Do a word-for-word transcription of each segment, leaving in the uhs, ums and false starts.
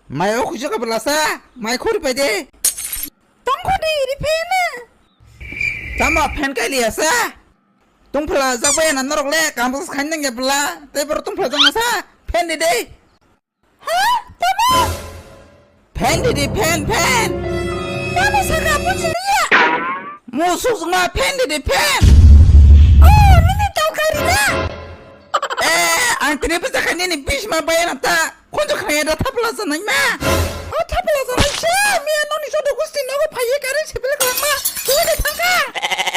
Mai o khujo ka bwlasa, mai khuri pai de. Tongkho de iri phe na. Tamo phen kai liya sa. Tungphla jak bai na norok le kam bus khain nang ya bwla. Tei bor tungphla jak na sa. Phen de de. Ha? Tamo? Phen de de phen phen. Tamo sa ka bujiliya. Musuk ma phen de de phen. Oh, nini tau kari na. Eh, ang tini bwsa khainani bisma bayana ta. Khunju khaya da thapla sanai ma. O thapla sanai se, miya noni sodo gusti nogo phaiye kare sipil khlangma. Kile de thangka.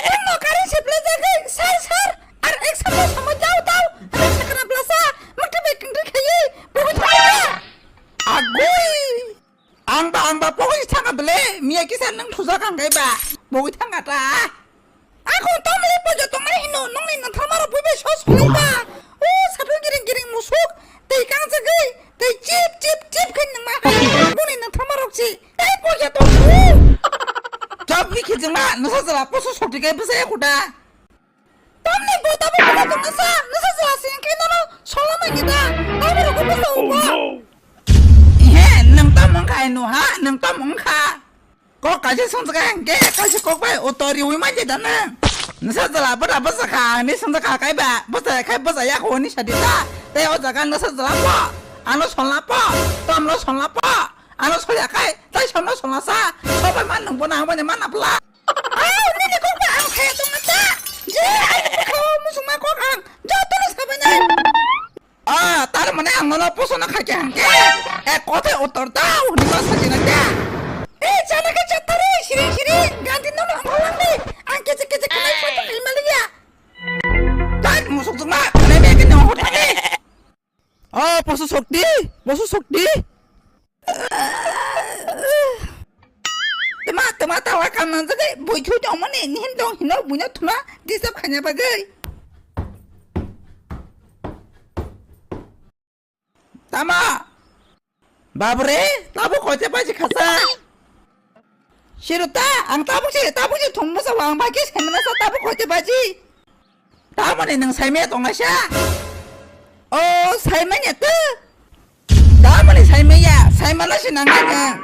Nonno kare sipil jagwi, sar sar. Ar ek sabta sama jao tao. Ar ek sakra blasa. Makti bai kengri khayi. Bogo thangka. Agui. Ang ba, ang ba pogwi thangka bele. Miya kisa nang thuja kangkai ba. Bogo thangka ta. Ako tamle pojo tongmani hino nongni nangtharmarok buibai sos phulaiba. O satung giring giring musuk tei kangjagwi tei chip chip chip khe nangma hai boni nangtharmarok si tei pojo tongsu. Chop ni khijingma nasa jala poso sokti kai bwsaya kuda. Tamni bo tabo pojo tongmasa nasa jala sing khe nono solama gida. Tabo rokho bwsa uba. Ihe nang tam wngkha ino ha nang tam wngkha. Kok kaisa songjaga hingke kaisa kok bai utor riwi manje da nang. Nasa jala bwra bwsa kha, ani songjaga kai ba, bwsa khai bwsa ya ko ni sadi ta. Tei o jaga nasa jala po, ano solna po, tamno solna po, ano solya kai, tei somno solna sa, sobai man nang bo nang bani man apla. Au, nini kok ba ang khaya tong ta. Je, ai ni bwkha o musuma kok ang, joto no sabai nai. Ah, tar mane ang nono posono khaikhe hangkhe. Eh, kothai uttor dao, hwnwi ma sakina khe. Eh, chana khe chatare, siring siring, ganti nono ang halangni. Ang kece kece khanai photo khaimaliya. Tat musuk juma, khanai me kene hot thani. Oh, poso sokti, poso sokti. Tama, tama, tawa kam nang jagwi, bui thui tong mani, nihin tong hino, buino thuma, disturb khaina bagwi. Tama, babure, tabu koite baji khasa. Siru ta, ang tabu si, tabu si thum masa wang bagi semana sa tabu koite baji. Tamoni nang saimaya tongnaisa? O saimanya tu. Tamoni saimaya, saimana si nang nang.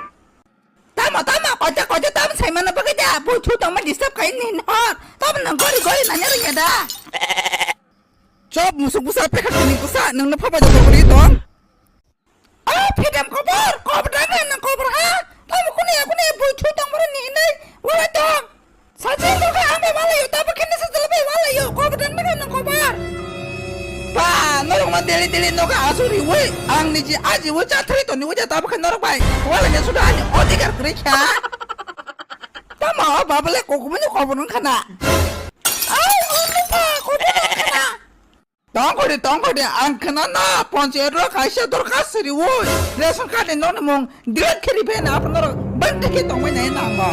Tamo, tamo, kocha, kocha, tamo saimano bagwi da. Bui thu tongma disturb khai ni hor. Tamo nang gori, gori nanya rwnya da. Chop musuk busa pekha tini busa nang no phaba da gori tong. Ah, pidam kobor, kobor da nang kobor ha. Tamo kuni, kuni bui thu tong boro ni hinai. Wala tong. Sachi no ka ame wala yo, tamo kini sa jala bai wala yo. Kobor da nang nang kobor. Pa, norok ma deli deli no ka asuri woi. Ang ni ji aji woi cha thri to ni woi ja tamo khe norok bai. Wala ni suda ani odikar kri kha. Tamo, babale kokubuni kobor nang khana. Au, unu pa, kobor nang khana. Tongkori, tongkori, ang khana na, ponchayat ro kaisa dorkhas riwi, ration card ni nokni mung delete khe riphai na, aphano norok bang khe tongmai nai na ang bo.